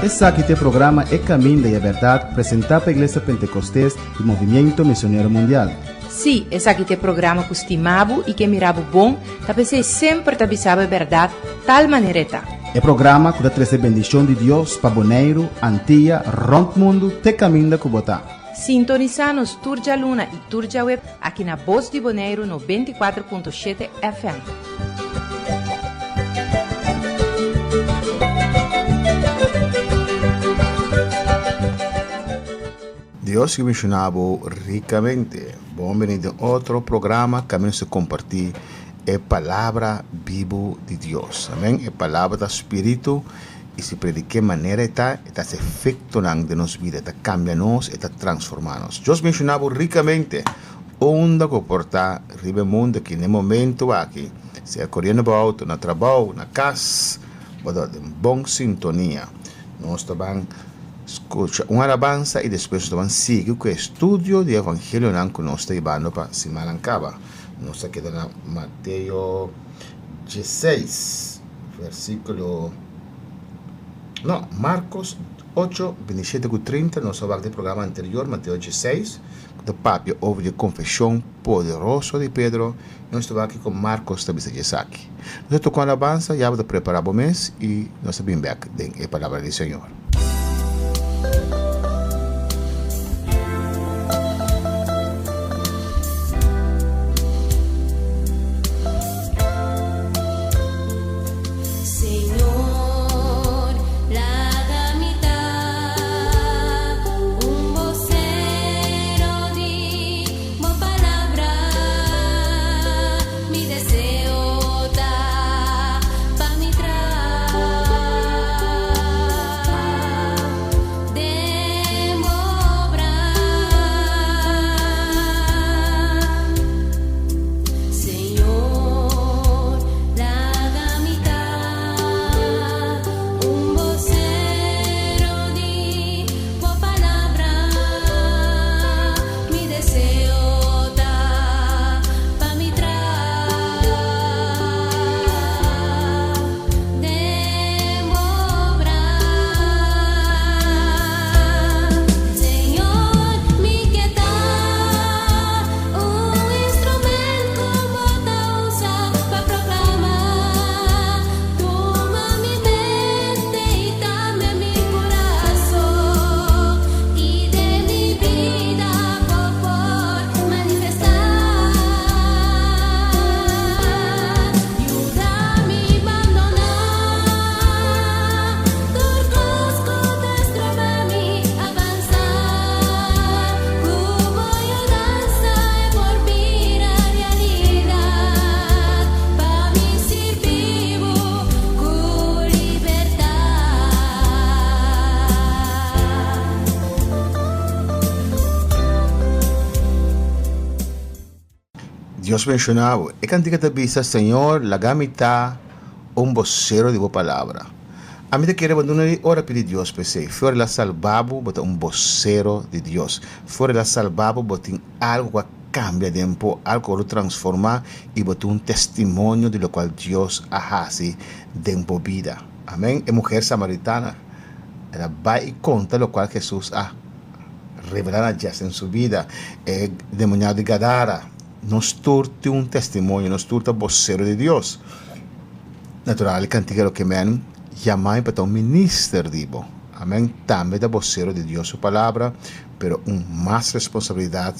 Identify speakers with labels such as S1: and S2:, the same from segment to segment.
S1: Esaki ta e programa E Caminda y e Berdad presenta pa Iglesia Pentecostes y Movimiento Misionero Mundial.
S2: Sí, esaki ta e programa ku stima bo i ke mira bo bon, ta p'esei semper ta bisa bo e bèrdat tal manera e ta.
S1: E programa ku ta trese bendishon di Dios pa Boneiru, Antia, rònt mundu te kaminda ku bo ta.
S2: Sintonisá nos tur djaluna i tur djaweb aki na Bos di Boneiru 94.7 FM.
S3: Dios ke benshoná bo rikamente. Bon bini den otro programa kaminda nos ta kompartí e palabra bibu di Dios. Amen. E palabra ta spiritu i si predik'é manera e ta, e ta hasi efektonan den nos bida, e ta kambia nos, e ta transformá nos. Dios benshoná bo rikamente. Unda ku por ta riba e mundu aki na e momentu aki, sea koriendo bo outo, na trabou, na kas, bo ta den bon sintonia. Nos ta ban skucha un alabansa i despues nos ta ban sigui ku e estudio di evangelionan ku nos ta hibando pa simannan kaba. Nos ta keda na Mateo dieseis, versíkulo, no, Markos ocho, bintishete ku trinta. Nos a wak den programa anterior Mateo dieseis, ku ta papia over di e konfeshon poderoso di Pedro. Nos ta wak kiko Markos ta bisa di esaki. Nos ta toka un alabansa, ya bo ta prepara bo mes i nos ta bin bek den e Palabra di Señor.
S4: Señor, laga mi ta un bosero di bo palabra. Mi deseo ta pa mi tra den bo obra. Señor, laga mi ta un bosero di bo palabra. Mi deseo ta pa mi tra den bo obra. Señor, mi ke ta un instrument ku bo ta usa pa proklama. Tuma mi mente i tambe mi kurason i den mi bida bo por manifestá. Yuda mi bandoná tur kos ku ta stroba mi avansá. Ku bo yudansa e por bira realidat pa mi sirbi bo ku libertat.
S3: Dios benshoná bo. E kantika ta bisa, Señor, laga mi ta un bosero di bo palabra. Ami ta kere bo duna di ora pidi Dios p'esei. Fuera el a salba bo, bo ta un bosero di Dios. Fuera el a salba bo, bo tin algu ku a kambia den bo, algu ku a wòrdu transformá i bo tin un testimonio di lokual Dios a hasi den bo bida. Amèn. E muher samaritana, el a bai i konta lokual Hesus a revelá na djes den su bida. E demoniado di Gadara, nos tur tin un testimonio, nos tur ta bosero di Dios. Natural, e kantika loke men yama mi pa ta un minister di bo. Amen. Tambe ta bosero di Dios su palabra, pero un mas responsabilidat,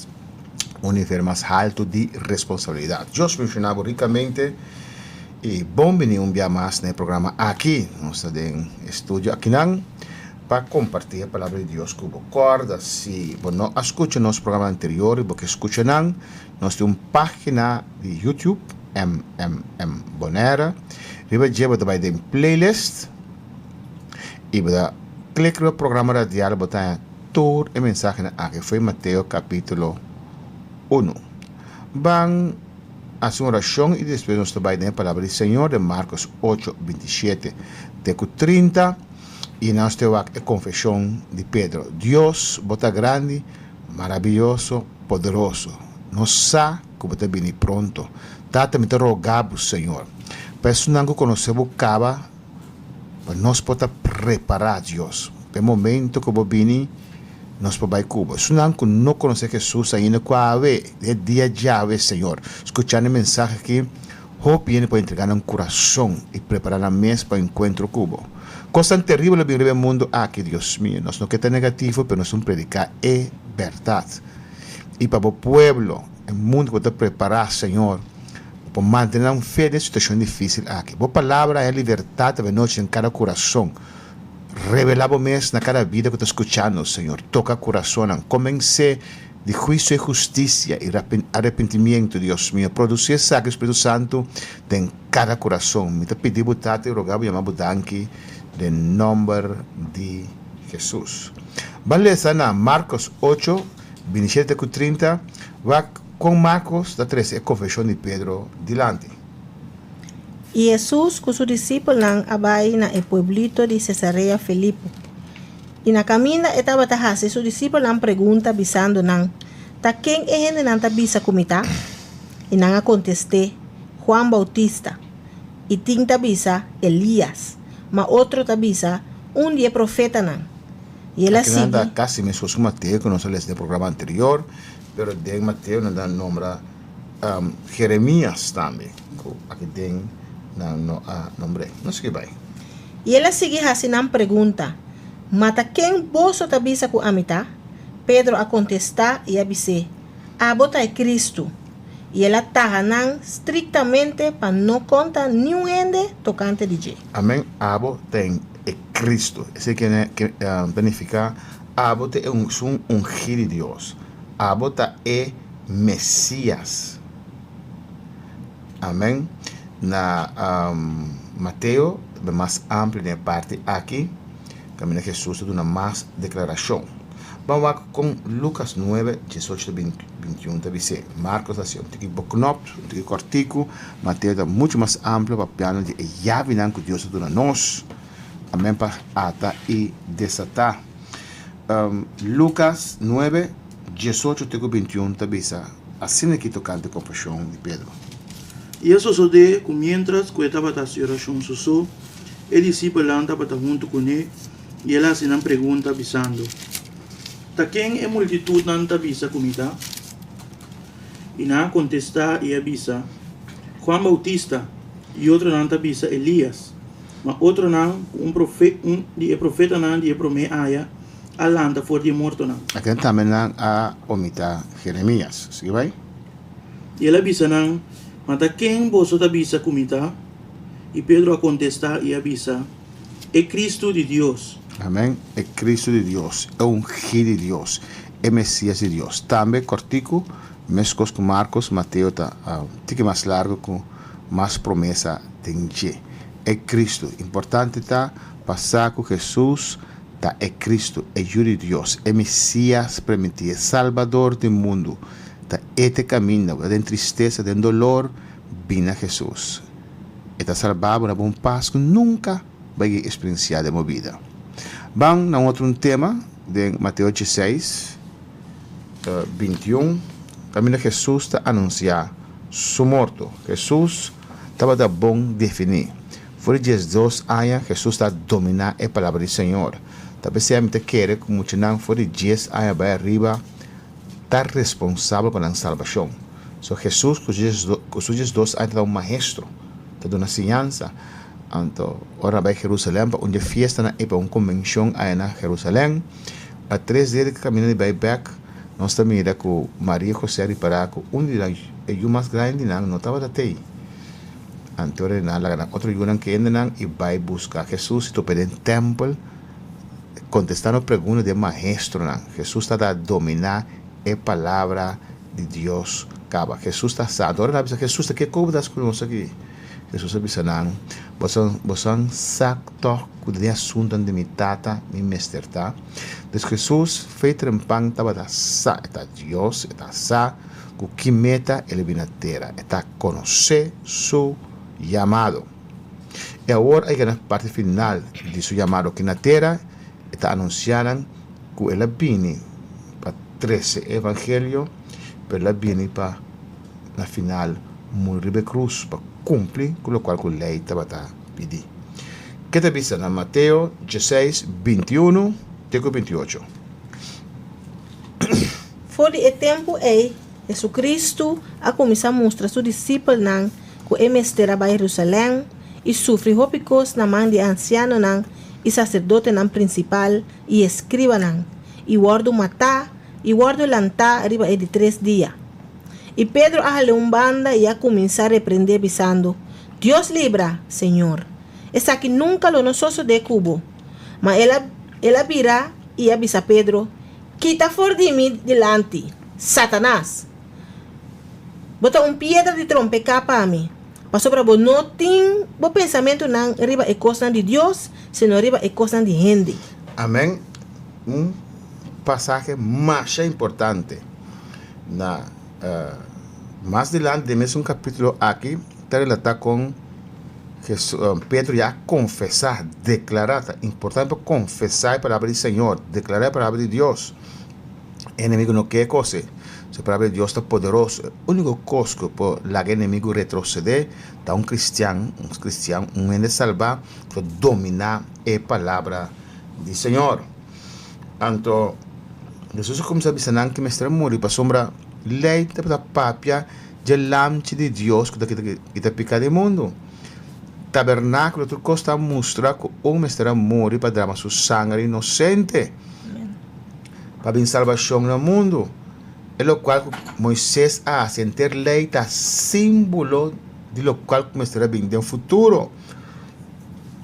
S3: un nivel mas haltu di responsabilidat. Dios benshoná bo rikamente i bon bini un bia mas na e programa aki. Nos ta den estudio akinan pa kompartí e palabra di Dios ku bo. Kòrda, si bo no a skucha nos programa anterior i bo ke skucha nan, nos tin un página di YouTube, MMM Bonaire. Riba dje bo ta bai den playlist i bo ta klik riba programa radial bo ta haña tur e mensahenan aki fo'i Mateo kapítulo unu. Ban hasi un orashon i despues nos ta bai den e palabra di Señor den Markos ocho, bintishete te ku trinta. I nos te wak e konfeshon di Pedro, Dios, bo ta grandi, marabiyoso, poderoso. Nos sa ku bo ta bini pronto. Tata, mi ta roga bo, Señor, pa esunnan ku konosé bo kaba, Pa nos por ta prepará, Dios, pa e momento ku Bo bini, nos por bai ku Bo. Esunnan ku no konosé Hesus ainda ku awe, den e dia djawe, Señor, skuchando e mensahe aki, hopi hende por entregá nan kurason i prepará nan mes pa enkuentro ku Bo. Kosnan teribel a bin riba e mundu aki, Dios mio. Nos no ke ta negativo, pero nos un prediká e bèrdat. I pa Bo pueblo, e mundu ku Bo ta prepará, Señor, Bo por mantené nan fe den situashon difísil aki. Bo Palabra haña libertat awe nochi den kada kurason. Revelá Bo mes na kada bida ku ta skuchá nos, Señor. Toka kurasonnan. Komensé di huisio i hustisia i arepentimiento, Dios mio. Produsí esaki, Spiritu Santu, den kada kurason. Mi ta pidi Bo, Tata, i roga Bo yama Bo danki den nòmber di Hesus. Ban lesa na Markos ocho, binishete ku trinta. Wak kon Markos ta trese e konfeshon di Pedro dilanti.
S5: I Hesus ku su disipelnan a bai na e pueblito di Sesarea Filipo. I na kaminda e tabata hasi su disipelnan pregunta, bisando nan, Ta ken e hendenan ta bisa ku mi ta? I nan a kontest'é, Juan Boutista. I tin ta bisa, Elías. Ma otro ta bisa, Un di e profetanan. I el a
S3: Akinan ta
S5: sigui.
S3: kasi meskos ku Mateo ku nos a lesa den e programa anterior, pero den Mateo nan ta nombra Jeremías tambe, ku aki den nan no a nombr'é. Nos sigui bai.
S5: I el a sigui hasi nan pregunta, Ma ta ken boso ta bisa ku ami ta? Pedro a kontestá i a bis'é, Abo ta e Kristu. I el a taha nan striktamente pa no konta niun hende tokante di dje.
S3: Amen, abo ta e Kristu. Esei ke ta nifiká abo ta e un ungí di Dios. Abo ta e Mesias. Amen. Na Mateo ta mas amplio den e parti aki, kaminda Hesus ta duna mas deklarashon. Ban wak kon Lukas nuebe, diesocho te bintiun ta bis'é. Markos ta hasi un tiki boknòp, un tiki kòrtiku. Mateo ta muchu mas amplio papiando di e yabinan ku Dios ta duna nos. Amen pa ata i desatá. Lukas nuebe, diesocho te ku bintiun ta bisa asina aki tokante konfeshon di Pedro.
S6: I a sosodé ku miéntras ku e tabata hasi orashon su so, e disipelnan tabata huntu kuné, i el a hasi nan pregunta, bisando, Ta ken e multitutnan ta bisa ku mi ta? I nan a kontestá i a bisa, Juan Boutista, i otronan ta bisa Elías, ma otronan ku un un di e profetanan di e promé aya a lanta for di e mortonan.
S3: Aken tambe nan a omitá Jeremías. Sigui bai.
S6: I el a bisa nan, Ma ta ken boso ta bisa ku mi ta? I Pedro a kontestá i a bisa, E Kristu di Dios.
S3: Amèn. E Kristu di Dios, e Ungí di Dios, e Mesías di Dios. Tambe kòrtiku, meskos ku Markos, Mateo ta tiki mas largu ku mas promesa den dje. E Kristu. Importante ta pa sa ku Hesus ta e Kristu, e Yu di Dios, e Mesías premití, e Salbador di mundu. Ta e ta e kaminda. Bo ta den tristesa, den dolor, bini na Hesus. E ta salba bo na bo un pas ku nunka bo a yega eksperensiá den bo bida. Ban na un otro un tema den Mateo dieseis, bintiun, kaminda Hesus ta anunsiá su morto. Hesus tabata bon definí. For di diesdos aña Hesus ta dominá e palabra di Señor. Ta p'esei ami ta kere ku muchanan for di dies aña bai ariba ta responsabel pa nan salbashon. So Hesus ku su diesdos aña ta un maestro, ta duna siñansa. Anto ora nan bai Jerusalèm pa un di e fiestanan ei, pa un konvenshon aya na Jerusalèm, pa tres dia di kaminda di bai bèk, nos ta mira ku Maria i José a ripará ku un di nan, e yu mas grandi di nan, no tabata tei. Anto ora nan laga nan otro yunan kendenan i bai buska Hesus i topa den tèmpel kontestando pregunta di e maestronan. Hesus ta da dominá e palabra di Dios kaba. Hesus ta sa. Anto ora nan a bisa Hesus, ta ke kobo ta hasi ku nos aki? Hesus a bisa nan, Boso boso sa tòg ku den e asuntunan di mi Tata mi mester ta? Dus Hesus fe trempan tabata sa, e ta Dios, e ta sa ku ki meta el a bini na tera. E ta konosé su yamado. I awor a yega na parti final di su yamado aki na tera, e ta anunsiá nan ku el a bini pa trese e evangelio, pero el a bini pa na final muri riba e krus pa kumpli ku lokual ku lei tabata pidi. Ke ta bisa na Mateo 16, 21 te ku 28?
S5: For di e tempu ei, Hesukristu a kuminsá mustra su disipelnan ku e mester a bai Herusalèm i sufri hopi kos na man di e ansianonan i saserdotenan prinsipal i eskribanan, i wòrdu matá i wòrdu lantá riba e di tres dia. I Pedro a hal'é un banda i a kuminsá reprendé, bisando, Dios libra, Señor! Esaki nunka lo no sosodé ku bo. Ma el a el a bira i a bisa Pedro, Kita for di mi dilanti, Satanas! Bo ta un piedra di trompeká pa mi, pasobra bo no tin bo pensamentunan riba e kosnan di Dios, sino riba e kosnan di hende.
S3: Amèn. Un pasahe masha importante. Na mas dilanti den mesun kapítulo aki ta relatá kon Pedro ya a konfesá, deklará, ta importante pa konfesá e palabra di Señor, deklará e palabra di Dios. E enemigu no ke kos ei. E palabra di Dios ta poderoso. E úniko kos ku por laga e enemigu retrosedé ta un kristian, un kristian, un hende salbá ku ta dominá e palabra di Señor. Anto Hesus a kuminsá bisa nan ku mester a muri pasobra lei tabata papia dje Lamchi di Dios ku ta kita piká di mundu. Tabernákulo tur kos ta mustra ku un mester a muri pa drama su sanger inosente pa bin salbashon na mundu. E lokual ku Moises a hasi henter lei ta símbolo di lokual ku mester a bin den futuro.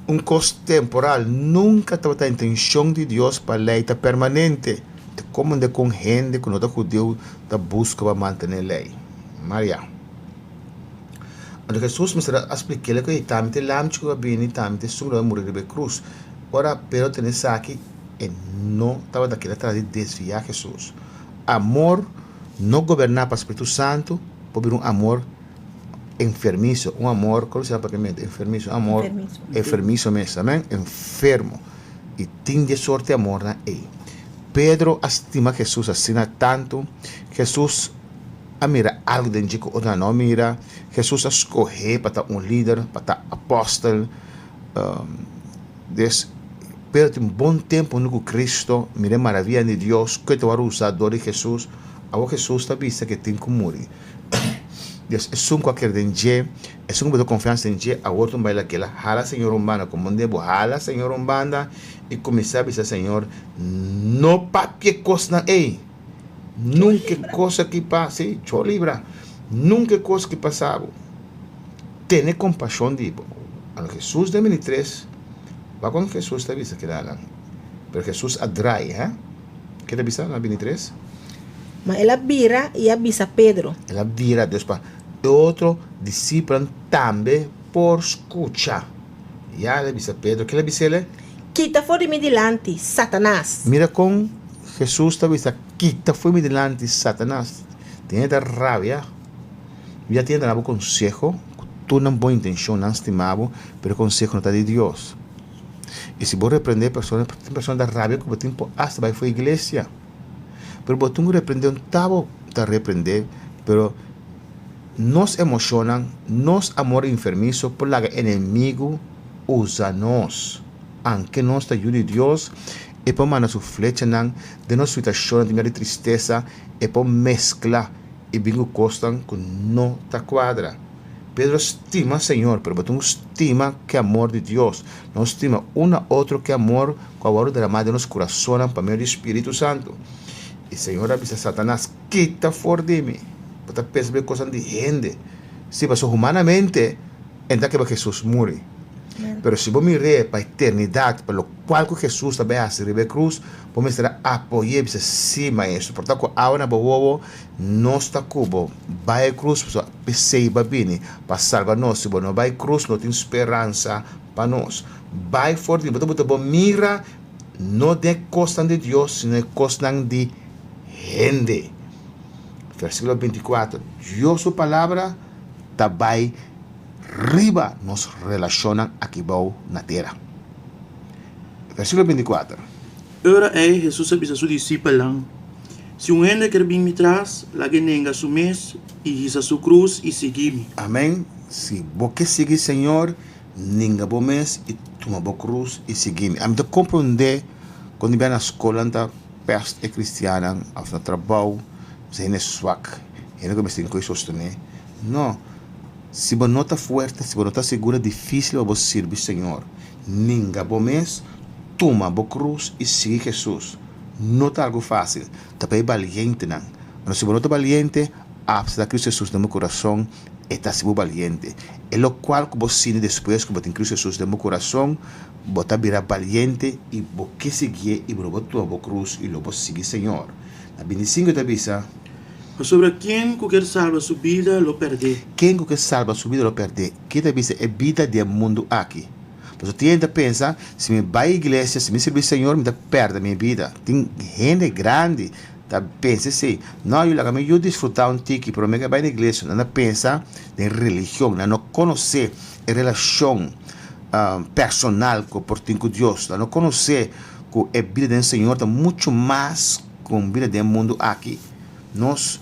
S3: Un kos temporal. Nunka tabata intenshon di Dios pa lei ta permanente. Ta komo de kon hende ku no ta hudiu ta buska pa mantené lei. Maria. Anto Hesus mester a splik'é ku ei tambe ta e lamchi ku a bini, tambe ta esun ku a muri riba e krus. Ora Pedro tende esaki, e no tabata keda tras di desviá Hesus. Amor no goberná pa Spiritu Santu por bira un amor enfermizo, un amor, ¿cómo se llama propiamente? Enfermizo, un amor
S5: Enfermizo.
S3: enfermizo mes, amén, enfermo. Y tin di e sorte amornan ei. Pedro a stima Jesús asina tanto, Jesús a mira algo den dje ku otronan no a mira, Jesús a skohé pa ta un lider, pa ta apòstel. Des, Pedro tin bon tempu huntu ku Cristo, mira e maravianan di Dios, ku e ta wòrdu usá dor di Jesús. Awor Jesús ta bisa ku e tin ku muri. Dios, esun ku a kere den dje, esun ku bo ta konfiansa den dje, awor ta un bai lakela. Hala Señor un banda, komo un den bo hala Señor un banda i kuminsá bisa Señor, No papia e kosnan ei. Nunka e kos aki pasa, sí, cho libra. Nunka e kos aki pasa bo. Tene kompashon di bo. Anto Hesus den bini tres, wak kon Hesus ta bisa kilanan. Pero Hesus a drai, hè? Ke ta bisa na bini tres?
S5: Ma el a bira i a bisa Pedro.
S3: El a bira, dus pa e otro disipelnan tambe por skucha. Ya el a bisa Pedro, ke el a bisa el?
S5: Kita for di mi dilanti, Satanas!
S3: Mira kon Hesus ta bisa, Kita for di mi dilanti, Satanas! Tin hende ta rabia, ya tin hende ta duna bo konseho ku tur nan bon intenshon, nan stima bo, pero e konseho no ta di Dios. I si bo reprende e persona, tin persona ta rabia ku bo tin por asta bai for iglesia. Pero bo tin ku reprende, un ta bo ta reprende, pero nos emoshonnan, nos amor enfermiso por laga enemigu usa nos. Anke nos ta yu di Dios, e por manda su flechanan den nos situashonnan di miedu i tristesa, e por meskla i bin ku kosnan ku no ta kuadra. Pedro stima Señor, pero bo tin ku stima ku e amor di Dios. Nos stima un na otro ku e amor ku a wòrdu deramá den nos kurasonnan pa medio di Spiritu Santu. I Señor a bisa Satanas, Kita for di mi! Bo ta pensa riba e kosnan di hende. Sí, pasobra humanamente e no ta keba Hesus muri. Pero si bo mir'é pa eternidat, pa lokual ku Hesus ta bai hasi riba e krus, bo mester a apoy'é i bisa, Sí, Maestro, por ta ku awa na bo wowo, nos ta ku bo. Bai e krus, pasobra p'esei bo a bini, pa salba nos. Si bo no bai krus, no tin speransa pa nos. Bai for di mi. Bo ta buta bo mira no den e kosnan di Dios, sino e kosnan di hende. Versíkulo 24, Dios su palabra ta bai riba nos relashonnan aki bou na tera. Versíkulo 24.
S6: E ora ei Hesus a bisa su disipelnan, Si un hende ker bin mi tras, lag'é nenga su mes i hisa su krus i sigui mi.
S3: Amèn. Si bo ke sigui Señor, ninga bo mes i. Tuma bo krus i sigui mi. Ami ta komprondé kon di bia na skol nan ta pèst e kristiannan òf na trabou, bisa hende swak, hende ku mester tin ku sostené. No, si bo no ta fuerte, si bo no ta sigur, ta difísil pa bo sirbi Señor. Ninga bo mes, tuma bo krus i sigui Hesus. No ta algu fásil, ta pa e balientenan. Pero si bo no ta baliente, apseptá Kristu Hesus den bo kurason, e ta hasi bo baliente. E lokual ku bo sinti despues ku bo tin Kristu Hesus den bo kurason, bo ta bira baliente i bo ke siguié i bo lo bo tuma bo krus i lo bo sigui Señor. Na bintisinko e ta bisa.
S6: Pasobra ken ku kier salba su bida lo pèrd'é.
S3: Ken ku ke salba su bida lo pèrd'é. Ke ta bisa e bida di e mundu aki? Pasobra tin hende ta pensa, si mi bai iglesia, si mi sirbi Señor, mi ta pèrdè mi bida. Tin hende grandi ta pensa esei. No, yu laga mi yu disfrutá un tiki promé ku e bai na iglesia. Nan ta pensa den religion. Nan no konosé e relashon personal ku por tin ku Dios. Nan no konosé ku e bida den Señor ta muchu mas ku un bida den e mundu aki. Nos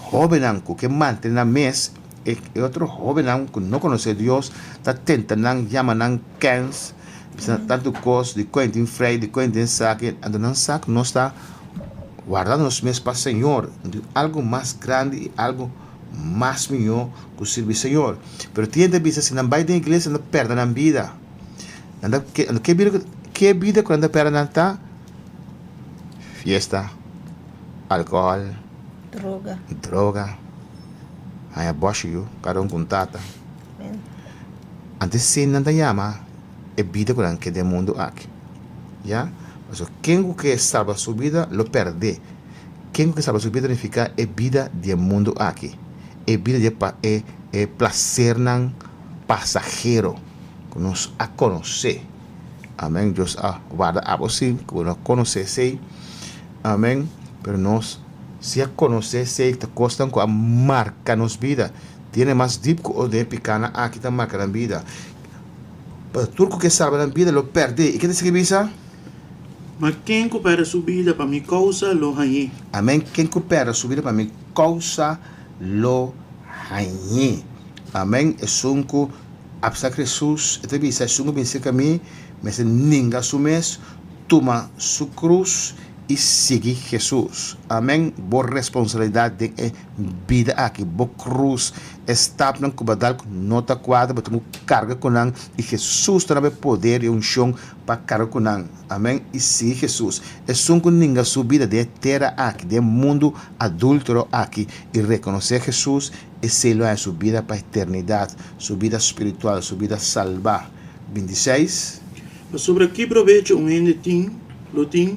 S3: hóbennan ku ke mantené nan mes, e otro hóbennan ku no konosé Dios ta tenta nan, yama nan kèns, bisa nan tantu kos, di kon e tin frei, di kon e tin esaki, anto nan sa ku nos ta wardando nos mes pa Señor, anto algu mas grandi i algu mas mihó ku sirbi Señor. Pero tin hende ta bisa si nan bai den iglesia nan ta pèrdè nan bida. Nan ta ke anto ke bida ke bida ku nan ta pèrdè nan ta fiesta, alkohòl,
S5: Droga.
S3: droga. Haña bòshi yu, kada un ku un tata. Antes sin nan ta yama e bida ku nan ke den mundu aki. Ya? Pasobra ken ku ke salba su bida lo pèrd'é. Ken ku ke salba su bida nifiká e bida di e mundu aki, e bida di e pa e e plasernan pasahero ku nos a konosé. Amèn. Dios a warda abo si ku bo no a konosé esei. Amèn. Pero nos si a konosé esei ta kosnan ku a marka nos bida. Tiene mas dip ku otro den e pikánan aki ta marka nan bida. Pasobra tur ku ke salba nan bida lo pèrd'é. I ke ta sigui bisa?
S6: Ma ken ku pèrdè su bida pa mi kousa lo hañ'é.
S3: Amèn, ken ku pèrdè su bida pa mi kousa lo hañ'é. Amèn, esun ku apsa Hesus, e ta bisa, esun ku bin serka mi mester ninga su mes, tuma su krus i sigui Hesus. Amèn, bo responsabilidat den e bida aki, bo krus, e stapnan ku bo a dal ku no ta kuadra, bo tin ku karga ku nan i Hesus ta daba e poder i unshon pa karga ku nan. Amèn, i sigui Hesus. Esun ku ninga su bida den e tera aki, den e mundu adúltero aki i rekonosé Hesus, esei lo haña su bida pa eternidat, su bida spiritual, su bida salbá. 26.
S6: Pasobra ki probecho un hende tin, lo tin,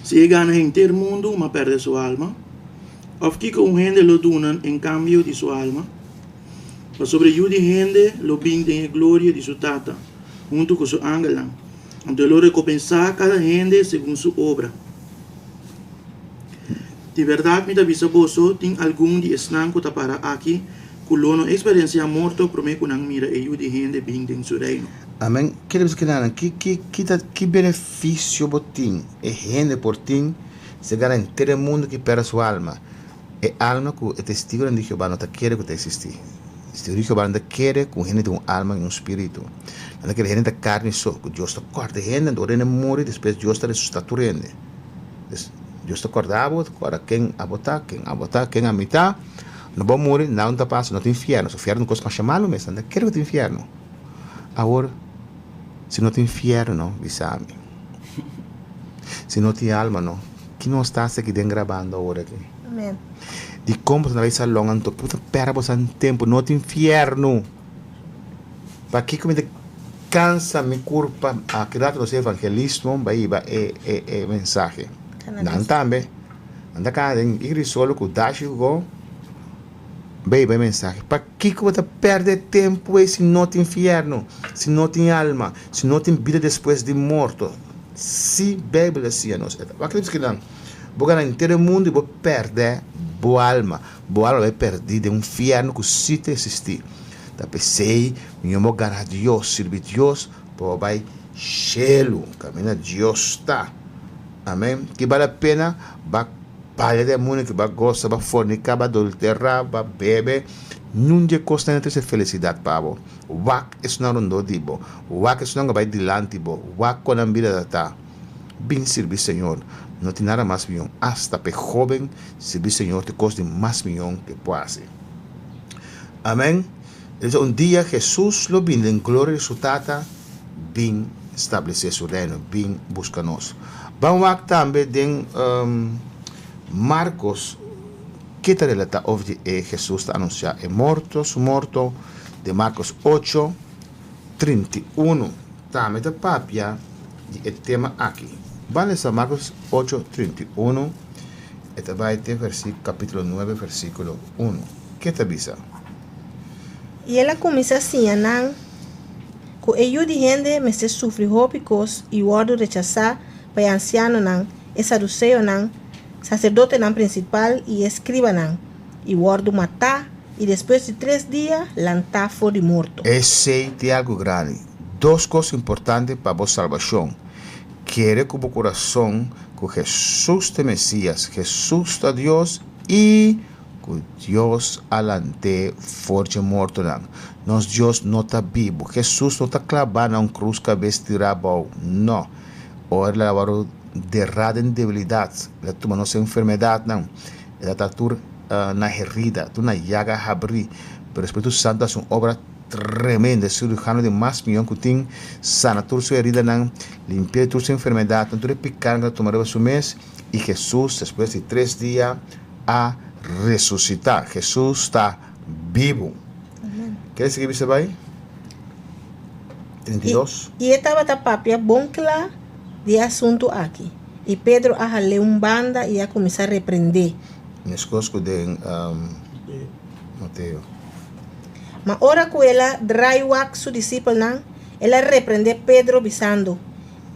S6: si e gana henter mundu ma pèrdè su alma? Òf kiko un hende lo duna en kambio di su alma? Pasobra e Yu di hende lo bin den e gloria di su Tata, huntu ku su angelnan, anto e lo rekopensá kada hende segun su obra. Di bèrdat mi ta bisa boso, tin algun di esnan ku ta para aki ku lo no eksperensiá morto promé ku nan mira e Yu di hende bin den su Reino.
S3: Amen. Kere bisa kinanan, ki, ki, ki ta, ki benefisio bo tin, e hende por tin, si e gana henter e mundu ki pèrdè su alma? E alma ku e Testigunan di Jehová no ta kere ku ta eksistí. Testigunan di Jehová no ta kere ku un hende tin un alma i un spiritu. Nan ta kere hende ta karni so, ku Dios ta kòrta e hende, anto ora hende muri, despues Dios ta resusitá tur hende. Des, Dios ta kòrda bo, ta kòrda ken abo ta, ken abo ta, ken ami ta. No bo muri, nada no ta pasa, no tin fièrnu. So fièrnu ta un kos masha malu mes, nan ta kere ku tin fièrnu. Awor, si no tin fièrnu, no, bisa mi. Si no tin alma, no, ki nos ta hasi aki den grabando awor aki?
S5: Amen.
S3: Dikon boso ta bai salon anto? Ki bo ta pèrdè boso tempu? No tin fièrnu. Pakiko mi ta kansa mi kurpa? Aki rato nos evangelismo bai hiba e e e mensahe. Nan tambe. Nan ta kana den igrisolo ku dashi ku go bai hiba e mensahe. Pakiko bo ta pèrdè tempu ei si no tin fièrnu, si no tin alma, si no tin bida despues di morto? Si Beibel a siña nos. Wak ta bisa kinan, Bo gana henter e mundu i bo pèrdè bo alma. Bo alma bai pèrdí den un fièrnu ku sí ta eksistí. Ta p'esei mihó bo gana Dios, sirbi Dios, pa bo bai shelu, kaminda Dios ta. Amèn. Ki bal la pena ba balia den mundu, ki ba gosa, ba forniká, ba adulterá, ba bebe. Niun di e kosnan ei no ta trese felisidat pa bo. Wak esnan rondó di bo. Wak esnan ku a bai dilanti bo. Wak kon nan bida ta ta. Bin sirbi Señor. No tin nada mas mihó. Asta pa e hóben, sirbi Señor ta e kos di mas mihó ku e por hasi. Amèn. E bisa, Un dia Hesus lo bini den gloria di su Tata bin stablesé su Reino, bin buska nos. Ban wak tambe den Markos ke ta relatá over di e Hesus ta anunsiá e morto, su morto, den Markos ocho, 31 tambe ta papia di e tema aki. Ban lesa Markos ocho, 31, e ta bai te kapítulo nuebe, versíkulo unu. Ke ta bisa?
S5: I el a kuminsá siña nan ku e Yu di hende mester sufri hopi kos i wòrdu rechasá pa e ansianonan, e saduseonan, saserdotenan prinsipal i e eskribanan, i wòrdu matá i despues di tres dia lantá for di morto.
S3: Esei ta algu grandi. Dos kos importante pa bo salbashon, Kere ku bo kurason ku Hesus ta e Mesias, Hesus ta Dios i ku Dios a lant'é for dje mortonan. Nos Dios no ta bibu. Hesus no ta klabá na un krus kabes tirá abou. No. Ora el a wòrdu derá den debilidat, el a tuma nos enfermedatnan, el a ta tur na herida, tur na yaga habrí. Pero Spiritu Santu a hasi un obra tremendo. E sirujano di mas mion ku tin, sana tur su heridanan, limpi'é di tur su enfermedatnan, tur e pikánan ku el a tuma riba su mes. I Hesus, despues di tres dia, a resusitá. Hesus ta bibu. Kere sigui bisa bai? 32.
S5: I e tabata papia bon kla di e asuntu aki, i Pedro a hal'é un banda i a kuminsá reprend'é.
S3: Meskos ku den Mateo.
S5: Ma ora ku el a drai wak su disipelnan, el a reprendé Pedro, bisando,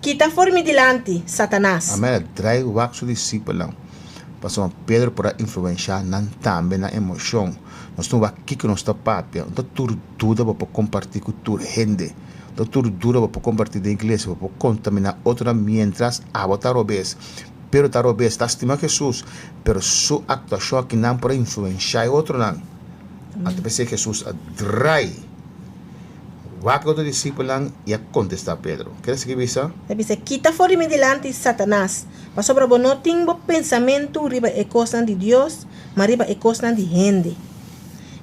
S5: Kita for mi dilanti, Satanas!
S3: Amén, a drai wak su disipelnan, pasobra Pedro por a influenshá nan tambe na emoshon. Nos no wak kiko nos ta papia. No ta tur duda bo por kompartí ku tur hende. No ta tur duda bo por kompartí den iglesia. Bo por kontaminá otronan miéntras abo ta robes. Pedro ta robes, ta stima Hesus, pero su aktuashon akinan por a influenshá e otronan. Anto p'esei Hesus a drai wak e otro disipelnan i a kontestá Pedro. Kere sigui bisa?
S5: El a bisa, Kita for di mi dilanti, Satanas, pasobra bo no tin bo pensamentu riba e kosnan di Dios, ma riba e kosnan di hende.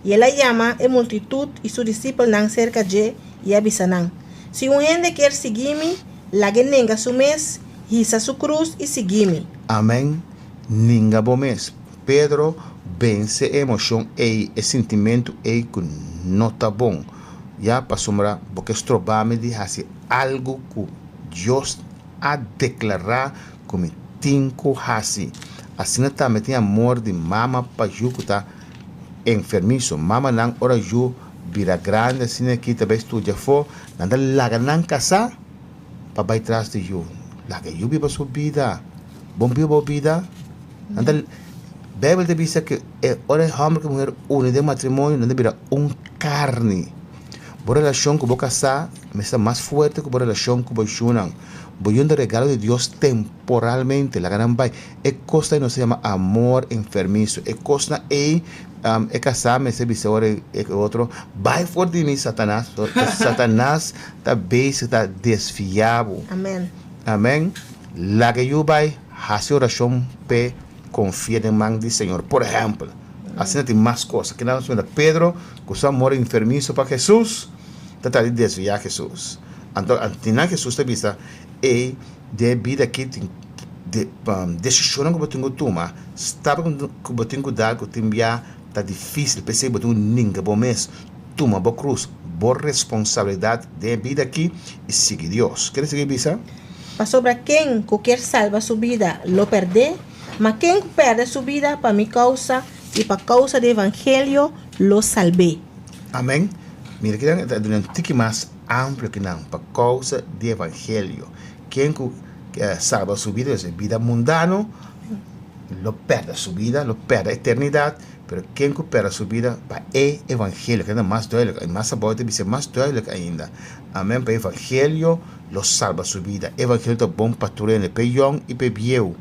S5: I el a yama e multitut i su disipelnan serka dje i a bisa nan, Si un hende kier sigui mi, lag'é nenga su mes, hisa su krus i sigui mi.
S3: Amèn. Ninga bo mes. Pedro vense e emoshon ei, e sintimentu ei ku no ta bon. Ya, pasobra bo ke stroba mi di hasi algu ku Dios a deklará ku mi tin ku hasi. Asina tambe tin amor di mama pa yu ku ta enfermiso. Mamanan ora yu bira grandi asina aki ta bai studia afó, nan ta laga nan kasá pa bai tras di yu. Laga yu biba su bida. Bon biba bo bida. Nan ta Bijbel ta bisa ku e ora e hòmber ku e muher uni den matrimonio nan ta bira un karni. Bo relashon ku bo kasá mester ta mas fuerte ku bo relashon ku bo yunan. Bo yun ta regalo di Dios temporalmente. Laga nan bai. E kosnan ei nos ta yama amor enfermiso. E kosnan ei e kasá mester bisa ora e otro, Bai for di mi, Satanas. Satanas ta bezig ta desviá bo.
S5: Amen.
S3: Amen. Laga yu bai hasi orashon p'e konfia den man di Señor. Por ehèmpel, asina tin mas kos. Aki nan nos mira Pedro ku su amor enfermiso pa Hesus ta trata di desviá Hesus. Anto antinan Hesus ta bisa, Ey, den e bida aki tin desishonnan ku bo tin ku tuma, stap ku bo tin ku dal ku tin bia ta difísil. P'esei bo tin ku ninga bo mes, tuma bo krus, bo responsabilidat den e bida aki i sigui Dios. Kere sigui bisa?
S5: Pasobra ken ku kier salba su bida lo pèrd'é, ma ken ku pèrdè su bida pa mi kousa i pa kousa di evangelio lo salb'é.
S3: Amèn. Mira kinan e ta duna un tiki mas amplio kinan, pa kousa di evangelio. Ken ku salba su bida, e bida mundano, lo pèrdè su bida, lo pèrdè eternidat, pero ken ku pèrdè su bida pa e evangelio, kende mas duidelijk, i mas abou e ta bisa mas duidelijk ainda. Amèn, pa e evangelio. Lo salba su bida. Evangelio ta bon pa tur hende, p'e yòn i p'e bieu.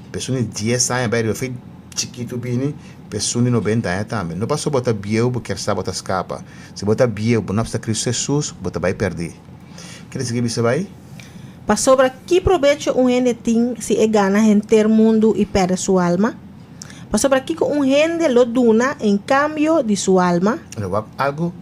S3: P'esun di dies aña bai riba fe chikitu bini, Pa esun di 90 aña tambe. No paso bo ta bieu, bo kier sa bo ta skapa. Si bo ta bieu, bo no apsta Kristu Hesus, bo ta bai pèrdí. Kende sigui bisa bai?
S5: Pasobra ki probecho un hende tin si e gana henter mundu i pèrdè su alma? Pasobra kiko un hende lo duna en kambio di su alma?
S3: Lo wak algu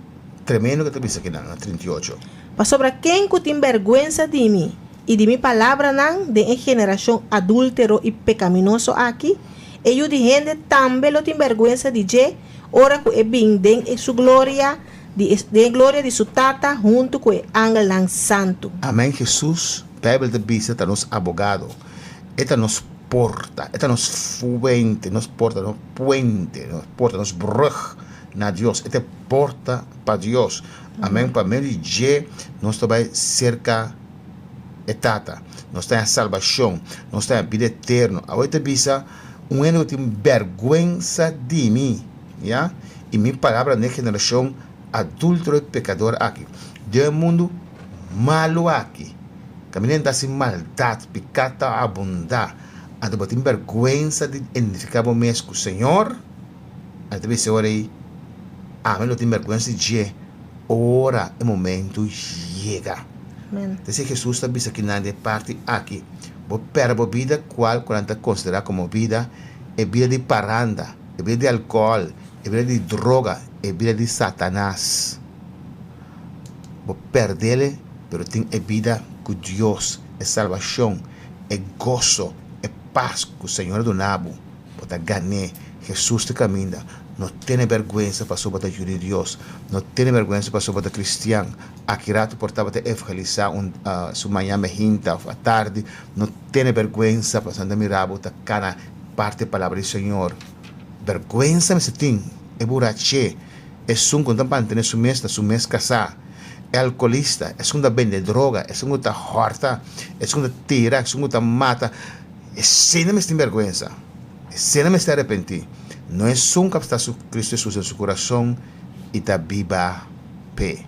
S3: tremendo ku ta bisa kinan na 38.
S5: Pasobra ken ku tin bèrgwensa di mi i di mi palabranan den e generashon adúltero i pekaminoso aki, e Yu di hende tambe lo tin bèrgwensa di dje ora ku e bin den e su gloria di den e gloria di su Tata huntu ku e angelnan santu.
S3: Amèn Hesus, Beibel ta bisa, ta nos abogado. E ta nos porta, e ta nos fuente, nos porta, nos puente, nos porta, nos brug na Dios. E ta e porta pa Dios. Amèn, pa medio di dje nos ta bai serka e Tata. Nos ta haña salbashon, nos ta haña bida eterno. Awor e ta bisa, Un hende ku tin bèrgwensa di mi, ya, i mi palabra den e generashon adúltero i pekador aki, den e mundu malu aki, kaminda nan ta hasi maldat, piká ta abundá, anto bo tin bèrgwensa di identifiká bo mes ku Señor? Anto ta bisa e ora ei, Ami lo tin bèrgwensa di dje ora e momentu yega. P'esei Hesus ta bisa kinan den e parti aki, Bo pèrdè bo bida, kual ku nan ta konsiderá komo bida, e bida di paranda, e bida di alkohòl, e bida di droga, e bida di Satanas. Bo pèrdele, pero tin e bida ku Dios, e salbashon, e goso, e pas ku Señor a duna bo. Bo ta gan'é. Hesus ta kaminda. No tene bèrgwensa pasobra bo ta yu di Dios. No tene bèrgwensa pasobra bo ta kristian. Aki ratu por tabata evangelisá un su mañan mehinta òf atardi. No tene bèrgwensa pasobra nan ta mira bo ta kana parti e palabra di Señor. Bèrgwensa mester tin. E buraché, esun ku no ta mantené su mes na su mes kasá, e alkoholista, esun ku ta bende droga, esun ku ta hòrta, esun ku ta tira, esun ku ta mata. Esei no mester tin bèrgwensa. Esei no mester arepentí. No esun ku a sta su Kristu Hesus den su kurason i ta biba p'e.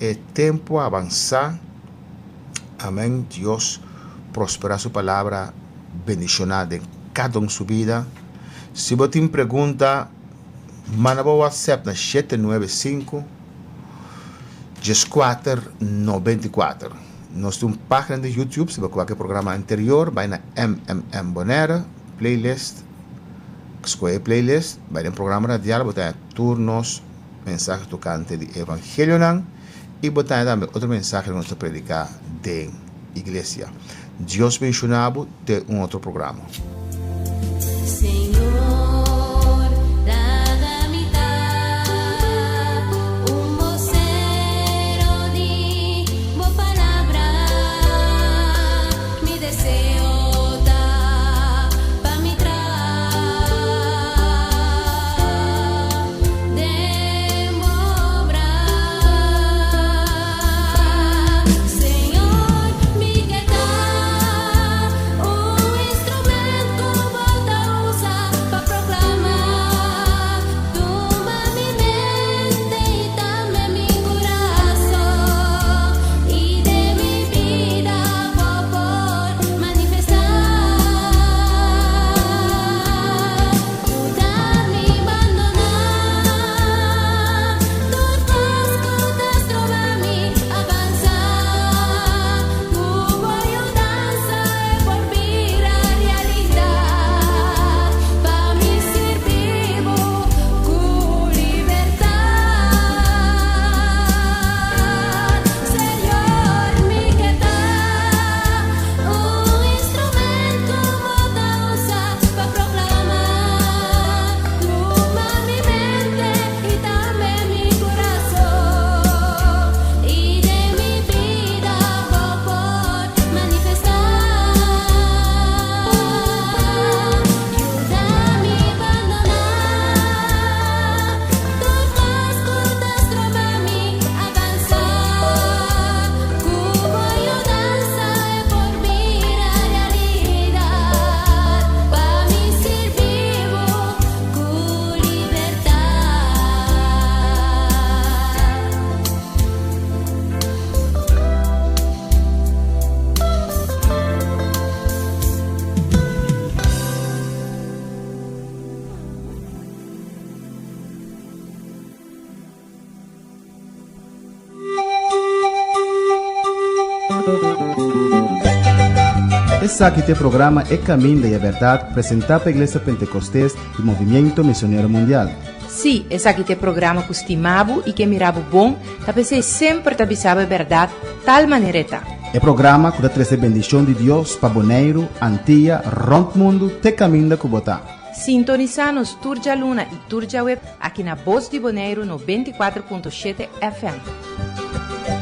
S3: E tempu a avansá. Amèn. Dios prosperá su palabra bendishoná den kada un su bida. Si bo tin pregunta, manda bo whatsapp na 795 14 94. Nos tin un página di YouTube, si bo ke wak e programa anterior, bai na MMM Bonaire, playlist, skohe e playlist, bai den programa radial, bo ta haña tur nos mensahe tokante di evangelionan i bo ta haña tambe otro mensahe ku nos ta prediká den iglesia. Dios benshoná bo te un otro programa.
S4: Señor, laga mi ta un bosero di bo palabra. Mi deseo ta pa mi traha den bo obra. Señor, mi ke ta un instrument ku bo ta usa pa.
S1: Esaki ta e programa E Caminda y e Berdad, presenta pa Iglesia Pentecostes y Movimiento Misionero Mundial.
S2: Sí, esaki ta e programa ku stima bo i ke mira bo bon, ta p'esei semper ta bisa bo e bèrdat tal manera e ta.
S1: E programa ku ta trese bendishon di Dios pa Boneiru, Antia, rònt mundu te kaminda ku bo ta.
S2: Sintonisá nos tur djaluna i tur djaweps aki na Bos di Boneiru 94.7 FM.